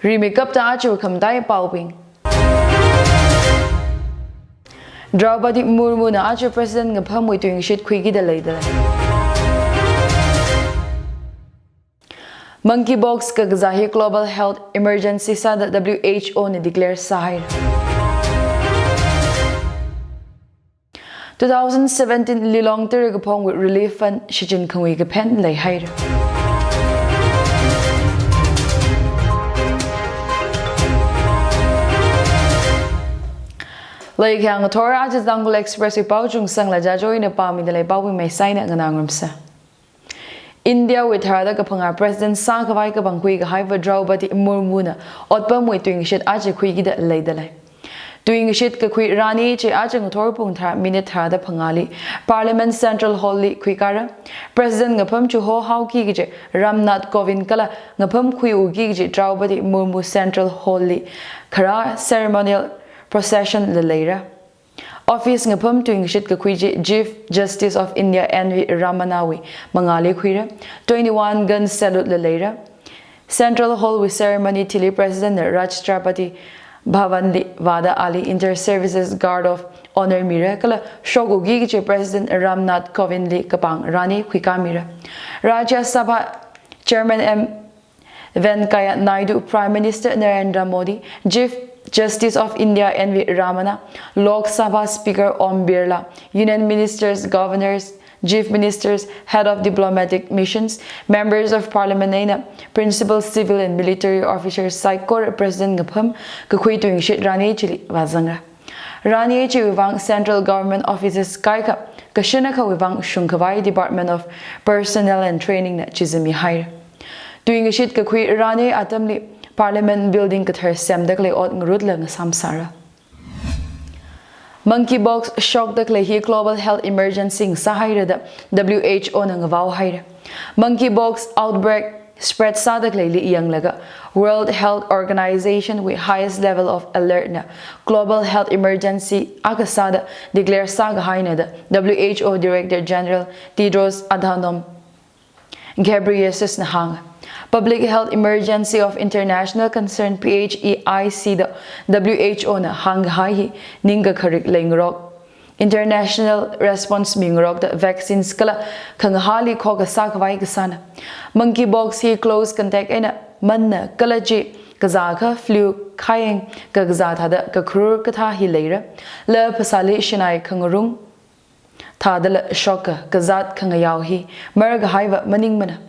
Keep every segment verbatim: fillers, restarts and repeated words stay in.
Rimeikapta aja khamataiya paobing. Draupadi Murmuna aja President ngaphamwui tuingashit khuikida leidalei. Monkeypox kakazā hi global health emergency sāda W H O na declare sāhaira. Two thousand seventeen Lilong tara kaphongwui relief fund shichin khangui kaphen leihaira. Leikhayang ngathor aja Tangkhul Express wui pao chungsangla jajo ina pāmida lei, paowui maisaina nganā ngarumsa. India wui tharāda kaphangā President sākhavai kapangkhui kahaiva Draupadi Murmuna otpamwui tuingashit aja khuikida leidalei. Tuingashit kakhui rani chi aja ngathor pung tharā minute tharāda phangāli Parliament Central Hall li khuikara. President ngapham chuho haoki kaji Ramnath Kovind kala ngapham khuiuki kaji Draupadi Murmu Central Hall li kharā ceremonial procession la leira. Office ngapham tuingashit kakhui chi Chief Justice of India N V Ramana wui mangāli khuira. Twenty-one gun salute la leira. Central Hall wui ceremony thili President na Rashtrapati Bhavan li vāda ali Inter Services Guard of Honor mira kala shokuki kaji President Ramnath Kovind li kapang rani khuikāmira. Rajya Sabha Chairman M Venkaiah Naidu, Prime Minister Narendra Modi, Chief Justice of India N V Ramana, Lok Sabha Speaker Om Birla, Union Ministers, Governors, Chief Ministers, Head of Diplomatic Missions, Members of Parliament eina Principal Civil and Military Officers saikora President ngapham kakhui tuingashit rani chili vāzangra. Rani chiwui vang Central Government Offices kaikha, kashin akhawui vang shungkhavai Department of Personnel and Training na chizami haira. Tuingashit kakhui rani atamli Parliament Building kathar semda khalei ot ngarutla ngasam sāra. Monkeypox shokda khalei hi global health emergency sāhaira da W H O na ngavao haira. Monkeypox outbreak spread sāda khaleili yanglaga World Health Organization wui highest level of alert na global health emergency akha sāda declare sākahaina da W H O Director General Tedros Adhanom Ghebreyesus na hānga. Public Health Emergency of International Concern, P H E I C da W H O na hāngkahai hi ningkakharik leingarok, international response mingarokda vaccines kala khangahāli khokha sākhavai kasāna. Monkeypox hi close contact eina manna kala chi kazākha flu khayang kakazā thāda kakharur kathā hi leira. La phasāli shinai khangarung thādala shoka kazāt khangayao hi markahaiva maningmana.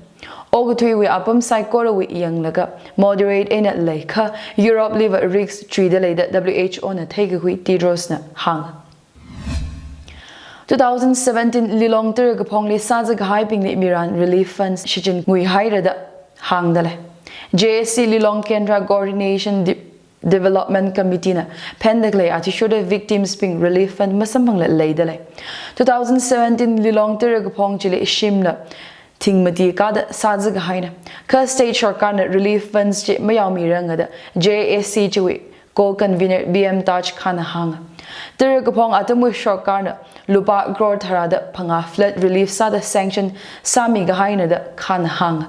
Okathuiwui apam saikorawui yanglaga moderate eina leikha Europe liva risk chuida lei da W H O na theikakhui Tedros na hānga. Two thousand seventeen Lilong tara kaphongli sāza kahaibingli miran relief funds shichin nguihaira da hāngda lei. J A C Lilong Kendra Coordination Di- Development Committee na phenda khalei athishurda victims bing relief fund masamphangla leida lei. Two thousand seventeen Lilong tara kaphong chili shimla thing mati kāda sāza kahaina. Kha state sorkarna relief funds chi mayaomiranga da J A C chiwui co-convener B M Taj Khan na hānga. Tara kaphong atamwui sorkarna lupā crore tharāda phangā flood relief sāda sanction sāmi kahaina da Khan na hānga.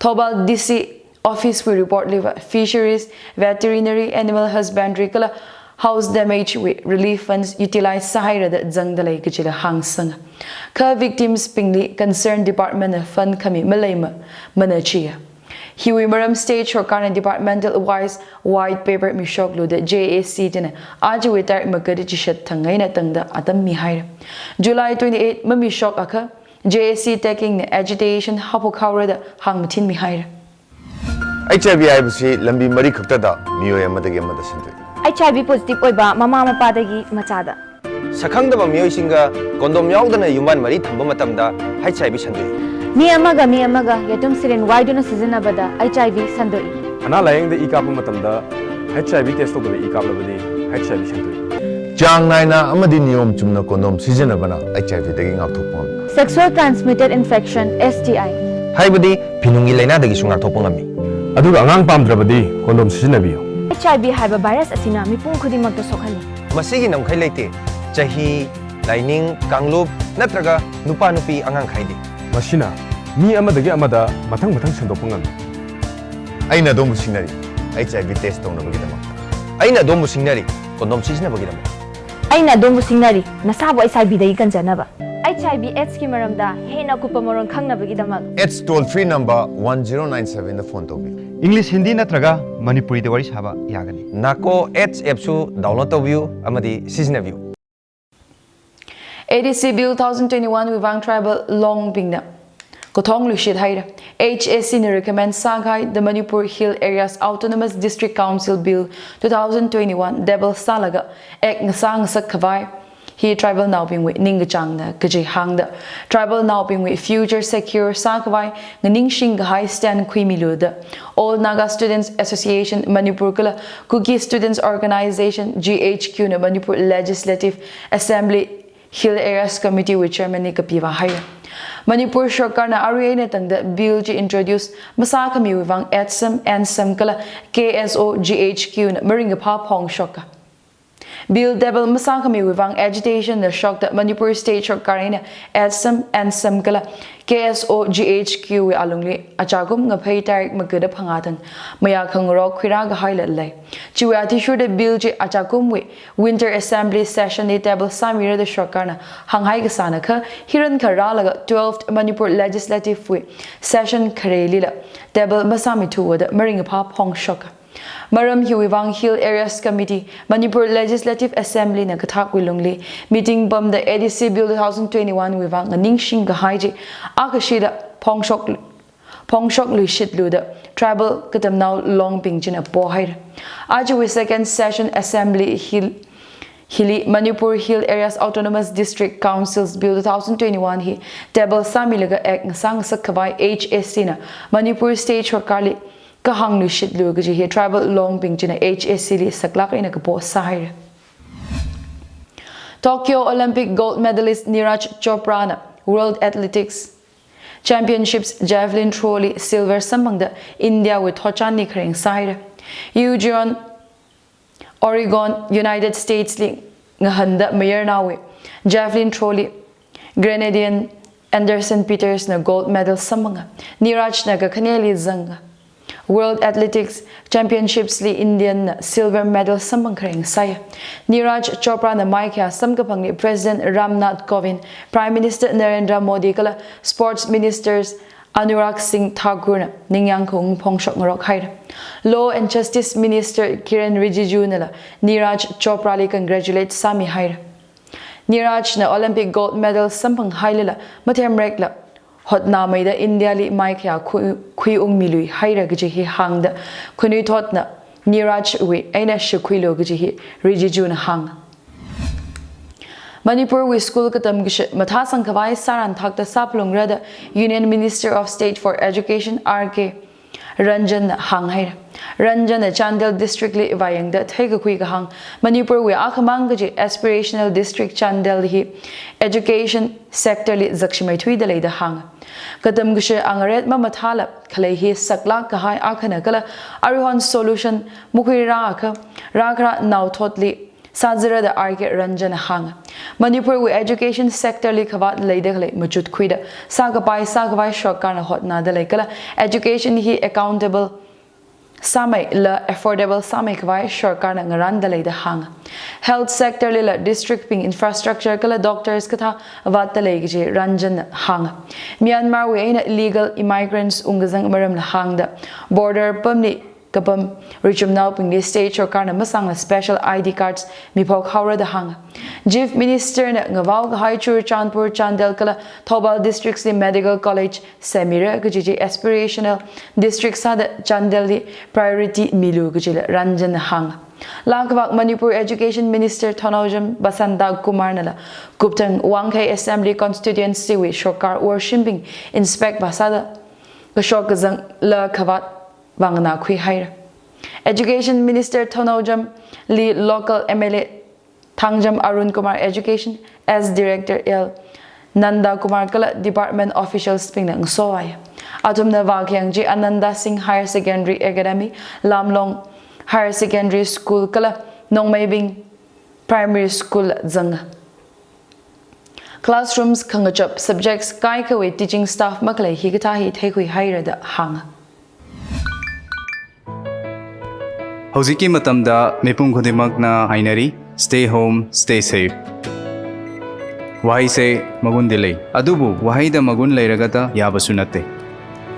Thoubal D C Office wui report liva fisheries, veterinary, animal husbandry kala house damage wui relief funds utilize sāhaira da zangda lei kajila hāngsanga. Kha victims bingli concerned department na fund khami maleimamana chiya. Hiwui maram state sorkarna departmental wise white paper mishoklu da J A C china ajawui tarik maga da chishat thang eina tangda atam mihaira. July twenty-eight mamishokakha J A C tekingna agitation haophok haora da hāngmathin mihaira. H I V ꯍꯥꯏꯕꯁꯤ ꯂꯝꯕꯤ ꯃꯔꯤ ꯈꯛꯇꯗ ꯃꯤꯑꯣꯏ ꯑꯃꯗꯒꯤ ꯑꯃꯗ ꯁꯟꯗꯣꯛꯏ꯫ H I V positive ꯑꯣꯏꯕ ꯃꯃꯥ ꯃꯄꯥꯗꯒꯤ ꯃꯆꯥꯗ꯫ ꯁꯛꯈꯪꯗꯕ ꯃꯤꯑꯣꯏꯁꯤꯡꯒ condom ꯌꯥꯎꯗꯅ ꯌꯨꯝꯕꯥꯟ ꯃꯔꯤ ꯊꯝꯕ ꯃꯇꯝꯗ H I V ꯁꯟꯗꯣꯛꯏ꯫ ꯃꯤ ꯑꯃꯒ ꯃꯤ ꯑꯃꯒ ꯌꯦꯇꯨꯝ syringe ꯋꯥꯏꯗꯨꯅ ꯁꯤꯖꯤꯟꯅꯕꯗ H I V ꯁꯟꯗꯣꯛꯏ꯫ ꯑꯅꯥ ꯂꯥꯌꯦꯡꯗ ꯏ ꯀꯥꯞꯄ ꯃꯇꯝꯗ H I V test ꯇꯧꯗꯕ ꯏ ꯀꯥꯞꯂꯕꯗꯤ H I V ꯁꯟꯗꯣꯛꯏ꯫ ꯆꯥꯡ ꯅꯥꯏꯅ ꯑꯃꯗꯤ ꯅꯤꯌꯣꯝ ꯆꯨꯝꯅ condom ꯁꯤꯖꯤꯟꯅꯕꯅ H I V ꯗꯒꯤ ꯉꯥꯛꯊꯣꯛꯄ ꯉꯝꯃꯤ꯫ Sexual transmitted infection, S T I, ꯍꯥꯏꯕꯗꯤ ꯐꯤꯅꯨꯡꯒꯤ ꯂꯥꯏꯅꯥꯗꯒꯤꯁꯨ ꯉꯥꯛꯊꯣꯛꯄ ꯉꯝꯃꯤ꯫ ꯑꯗꯨꯒ ꯑꯉꯥꯡ ꯄꯥꯝꯗ꯭ꯔꯕꯗꯤ condom ꯁꯤꯖꯤꯟꯅꯕꯤꯌꯨ꯫ H I V ꯍꯥꯏꯕ virus ꯑꯁꯤꯅ ꯃꯤꯄꯨꯝ ꯈꯨꯗꯤꯡꯃꯛꯇ ꯁꯣꯛꯍꯜꯂꯤ꯫ ꯃꯁꯤꯒꯤ ꯉꯝꯈꯩ ꯂꯩꯇꯦ꯫ ꯆꯍꯤ, ꯂꯥꯏꯅꯤꯡ, ꯀꯥꯡꯂꯨꯞ ꯅꯠꯇ꯭ꯔꯒ ꯅꯨꯄꯥ ꯅꯨꯄꯤ ꯑꯉꯥꯡ ꯈꯥꯏꯗꯦ꯫ ꯃꯁꯤꯅ ꯃꯤ ꯑꯃꯗꯒꯤ ꯑꯃꯗ ꯃꯊꯪ ꯃꯊꯪ ꯁꯟꯗꯣꯛꯄ ꯉꯝꯃꯤ꯫ ꯑꯩꯅ ꯑꯗꯣꯝꯕꯨ ꯁꯤꯡꯅꯔꯤ꯫ H I V test tongnabagidamak. Eina adonbu singnari, condom sijinabagidamaka. Eina adonbu singnari, nasābu H I V dagi kanjanaba. H I V AIDS ki maramda hena kupa maron khangnabagidamak AIDS toll free number one zero nine seven da phone tobiu. English, Hindi natraga Manipuri da wari sāba yagani. NACO AIDS app su download tobiu amadi sijinabiu. A D C Bill two thousand twenty-one wui vang tribal long bingna kathong luishit haira. H A C na recommend sākahai the Manipur Hill Areas Autonomous District Council Bill two thousand twenty-one table sālaga act ngasā ngasak khavai hi tribal naobingwui ningkachāngna kaji hāngda tribal naobingwui future secure sākhavai nganingshing kahai stand khuimilu da All Naga Students Association Manipur kala Kuki Students Organization G H Q na Manipur Legislative Assembly Hill Areas Committee wui chairman li kapiva haira. Manipur sarkarna arui eina tangda bill chi introduce masākhamiwui vang ATSAM, ANSAM kala K S O G H Q na maringkaphā phongshoka. Bill table masākhamiwui vang agitation na shokta Manipur State sarkar eina ATSAM, ANSAM kala K S O G H Q wui alungli achakum ngaphei tarik maga da phangā thang mayā khangarok khuirā kahaila lei. Chiwui athishurda bill chi achakumwui Winter Assembly Session li table sāmira da sarkarna hānghai kasāna kha hirankha rālaga twelfth Manipur Legislative wui session kharelila table masāmithuwa da maringkaphā phongshoka. Maram hiwui vang Hill Areas Committee, Manipur Legislative Assembly na kathakwui lungli meeting pamda A D C Bill two thousand twenty-one wui vang nganingshing kahai chi akhashida phongshok, phongshok luishitlu da tribal katamnao longbing china pohaira. Ajawui second session assembly hil, hili Manipur Hill Areas Autonomous District Councils Bill two thousand twenty-one hi table sāmilaga act ngasā ngasak khavai H A C na Manipur State sarkarli kahāng luishitlu kaji hi tribal longbing china H A C li saklāk eina kapo sāhaira. Tokyo Olympic gold medalist Neeraj Chopra na World Athletics Championships javelin throw li silver samphangda India wui thotchanli khareng sāhaira. Eugene, Oregon, United States li ngahānda mayarnaowui javelin throw li Grenadian Anderson Peters na gold medal samphanga. Neeraj na kakhaneli zanga. World Athletics Championships li Indian na silver medal samphang khareng sāya. Neeraj Chopra na maikhayā samkaphangli President Ram Nath Kovind, Prime Minister Narendra Modi kala Sports Ministers Anurag Singh Thakur na ningyāng khaung phongshok ngarok haira. Law and Justice Minister Kiren Rijiju nala Neeraj Chopra li congratulate sāmi haira. Neeraj na Olympic gold medal samphang hailala mathemrekla hotnāmeida India li maikhayā khui, khuiungmilui haira kaji hi hāngda khanuithotna Neeraj wui eina shakhuilu kaji hi Rijiju na hānga. Manipur wui school katam kashi mathāsang khavai sāran thakta sāphalungra da Union Minister of State for Education R K Ranjan na hānghaira. Ranjan na Chandel District li vāyangda theikakhui kahāng Manipur wui akhamang kaji aspirational district Chandel hi education sector li zakshimeithuida leida hānga. Katam kashi angaret mamathāla khalei hi saklāk kahai akhana kala aruihon solution makhuirākha rākhara naothotli sāzara da R K Ranjan na hānga. Manipur wui education sector li khavāt leida khalei machutkhuida sākapai sākhavai sarkarna hotnāda lei kala education hi accountable sāmeila affordable sāmei khavai sarkarna ngaranda leida hānga. Health sector lila district bing infrastructure kala doctors kathā vātda lei kaji Ranjan na hānga. Myanmar wui eina illegal immigrants ungkazang maramla hāngda border pamli kapam richumnaobingli state sarkarna masangla special I D cards miphok haora da hānga. Chief Minister na ngavao kahai Churachandpur, Chandel kala Thoubal districts li medical college semira kaji chi aspirational district sāda Chandel li priority milu kajila Ranjan na hānga. Laa kavak Manipur Education Minister Thounaojam Basanta Kumar nala Kupthang Wangkhei Assembly Constituency wui sarkar worshimbing inspect vāsāda kashok kazangla khavāt vānganākhui haira. Education Minister Thounaojam li local M L A Thangjam Arun Kumar, Education S Director L Nanda Kumar kala department officials bingna ngasovai. Athumna vākhayang chi Ananda Singh Higher Secondary Academy, Lamlong Higher Secondary School kala Nongmeibing Primary School zanga. Classrooms khangachap, subjects kaikhawui teaching staff makhalei hikathā hi theikhui haira da hānga. Hꯧꯖꯤꯛꯀꯤ ꯃꯇꯝꯗ ꯃꯤꯄꯨꯝ ꯈꯨꯗꯤꯡꯃꯛꯅ ꯍꯥꯏꯅꯔꯤ, "Stay home, stay safe." ꯋꯥꯍꯩꯁꯦ ꯃꯒꯨꯟꯗꯤ ꯂꯩ, ꯑꯗꯨꯕꯨ ꯋꯥꯍꯩꯗ ꯃꯒꯨꯟ ꯂꯩꯔꯒꯇ ꯌꯥꯕꯁꯨ ꯅꯠꯇꯦ꯫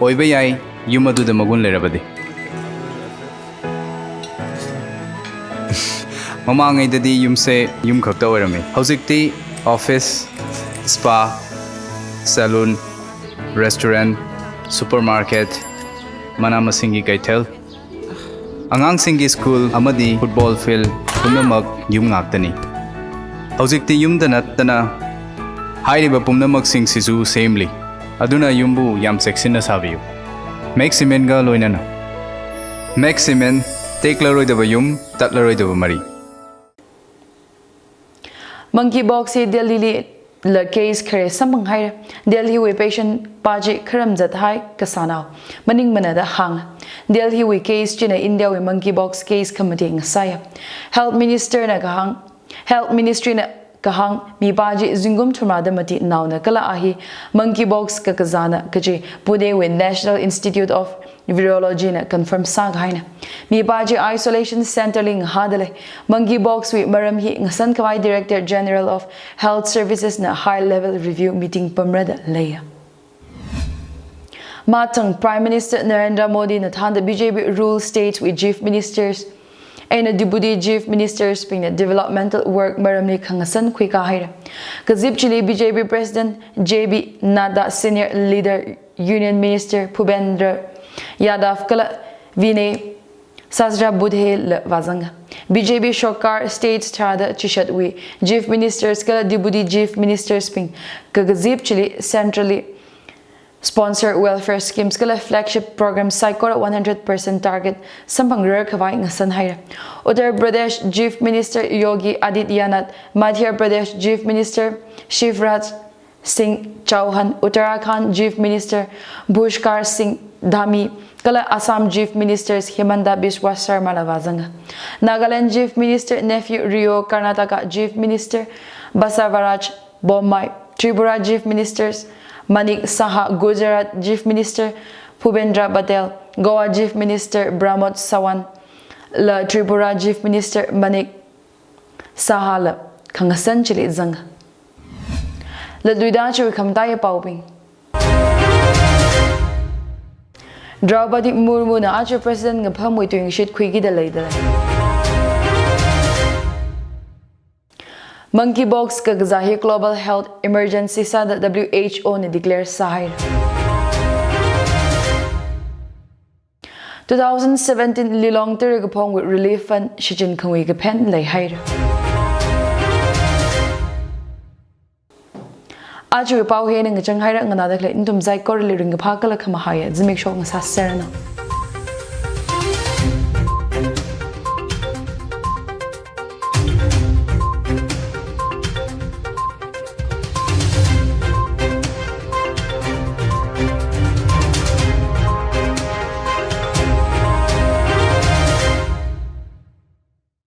ꯑꯣꯏꯕ ꯌꯥꯏ, ꯌꯨꯝ ꯑꯗꯨꯗ ꯃꯒꯨꯟ ꯂꯩꯔꯕꯗꯤ꯫ ꯃꯃꯥꯡꯉꯩꯗꯗꯤ ꯌꯨꯝꯁꯦ ꯌꯨꯝ ꯈꯛꯇ ꯑꯣꯏꯔꯝꯃꯤ꯫ ꯍꯧꯖꯤꯛꯇꯤ office, spa, salon, restaurant, supermarket, ꯃꯅꯥ ꯃꯁꯤꯡꯒꯤ ꯀꯩꯊꯦꯜ, ꯑꯉꯥꯡꯁꯤꯡꯒꯤ school ꯑꯃꯗꯤ football field ꯄꯨꯝꯅꯃꯛ ꯌꯨꯝ ꯉꯥꯛꯇꯅꯤ꯫ ꯍꯧꯖꯤꯛꯇꯤ ꯌꯨꯝꯗ ꯅꯠꯇꯅ ꯍꯥꯏꯔꯤꯕ ꯄꯨꯝꯅꯃꯛꯁꯤꯡꯁꯤꯁꯨ ꯁꯦꯝꯂꯤ꯫ ꯑꯗꯨꯅ ꯌꯨꯝꯕꯨ ꯌꯥꯝ ꯆꯦꯛꯁꯤꯟꯅ ꯁꯥꯕꯤꯌꯨ꯫ Max Cementꯒ ꯂꯣꯏꯅꯅ꯫ Max Cement, ꯇꯦꯛꯂꯔꯣꯏꯗꯕ ꯌꯨꯝ, ꯇꯠꯂꯔꯣꯏꯗꯕ ꯃꯔꯤ꯫ Monkeypox hi Delhili la case khare samphang haira. Delhiwui patient pa chi kharam zathai kasānao maning manada hānga. Delhiwui case china Indiawui monkeypox case khamati ngasāya. Health Minister na kahāng, Health Ministry na kahāng, mipā chi zingkum thumrada mati naona kala a hi monkeypox kakazāna kaji Punewui National Institute of Virology na confirm sākahaina. Mipā chi isolation center li ngahāda lei. Monkeypox wui maram hi ngasan khavai Director General of Health Services na high level review meeting pamrada leiya. Mathang Prime Minister Narendra Modi na thānda B J P rule state wui Chief Ministers eina Deputy Chief Ministers bingna developmental work maramli khangasan khuikā haira. Kazip chili B J P President J P Nadda, Senior Leader Union Minister Bhupendra Yadav kala Vinay Sahasrabudhe la vāzanga. B J P sorkar states tharāda chishatwui Chief Ministers kala Deputy Chief Ministers bing kakazip chili centrally sponsored welfare schemes kala flagship programs saikora one hundred percent target samphangrār khavai ngasan haira. Uttar Pradesh Chief Minister Yogi Adityanath, Madhya Pradesh Chief Minister Shivraj Singh Chouhan, Uttarakhand Chief Minister Pushkar Singh Dhami kala Assam Chief Ministers Himanta Biswa Sarma la vāzanga. Nagaland Chief Minister Neiphiu Rio, Karnataka Chief Minister Basavaraj Bommai, Tripura Chief Ministers Manik Saha, Gujarat Chief Minister Bhupendra Patel, Goa Chief Minister Pramod Sawant la Tripura Chief Minister Manik Saha la khangasan chili zanga. Latluida chiwui khamataiya paobing. Draupadi Murmu na aja President ngapamwui tuingashit khuikida leida lei. Monkeypox kakazā hi global health emergency sāda W H O na declare sāhaira. Two thousand seventeen Lilong tara kaphongwui relief fund shichin khangui kaphen leihaira. Aja pao hi eina ngachang haira, nganāda khalei nathum saikorali ringkaphā kala khamahaiya zimiksho ngasāserranu.